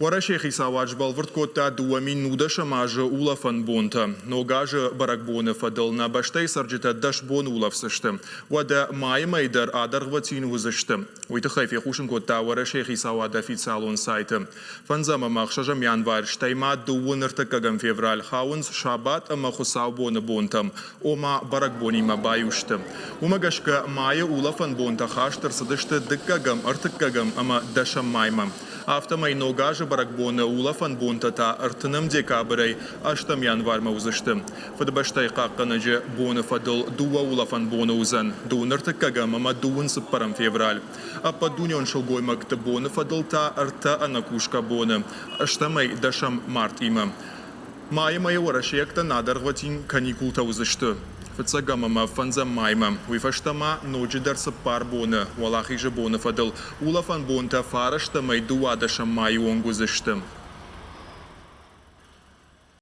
Уӕрӕсейы хицауад сбӕлвырд кодта 2000 нудӕсӕм азы улӕфӕн бонтӕ. Ног азы бӕрӕгбоны фӕдыл нӕ бӕстӕйы цӕрджытӕ 10 боны улӕфдзысты. Уӕдӕ майы мӕй дӕр адӕргъвӕтин уыдзысты. Уый тыххӕй фехъусын кодта Уӕрӕсейы хицауады официалон сайты. Фӕндзӕм ӕмӕ ӕхсӕзӕм январь, стӕй ма дыууын ӕртыккӕгӕм февраль хауынц сабат ӕмӕ хуыцаубоны бонтӕм, ома бӕрӕгбонимӕ баиу сты. Уымӕ гӕсгӕ майы улӕфӕн бонтӕ хаст ӕрцыдысты дыккӕгӕм, ӕртыккӕгӕм ӕмӕ дӕсӕм маймӕ. Афтӕмӕй Ног азы бӕрӕгбоны улӕфӕн бонтӕ та ӕртынӕм декабрӕй ӕстӕм январмӕ уыдзысты. Фыдыбӕстӕйы хъахъхъӕнӕджы боны фӕдыл дыууӕ улӕфӕн боны уыдзӕн, дыууын ӕртыккӕгӕм ӕмӕ дыууын цыппӕрӕм февраль. Ӕппӕтдунеон сылгоймӕгты боны фӕдыл та ӕртӕ ӕнӕкусгӕ боны, ӕстӕмӕй дӕсӕм мартъимӕ. Майы мӕйы уӕрӕсейӕгтӕн адӕргъвӕтин каникултӕ уыдзысты фыццӕгӕм ӕмӕ фӕндзӕм маймӕ. Уый фӕстӕ ма ноджыдӕр цыппар боны Уӕлахизы боны фӕдыл улӕфӕн бонтӕ фарӕстӕмӕй дыууадӕсӕм майы онг уыдзысты.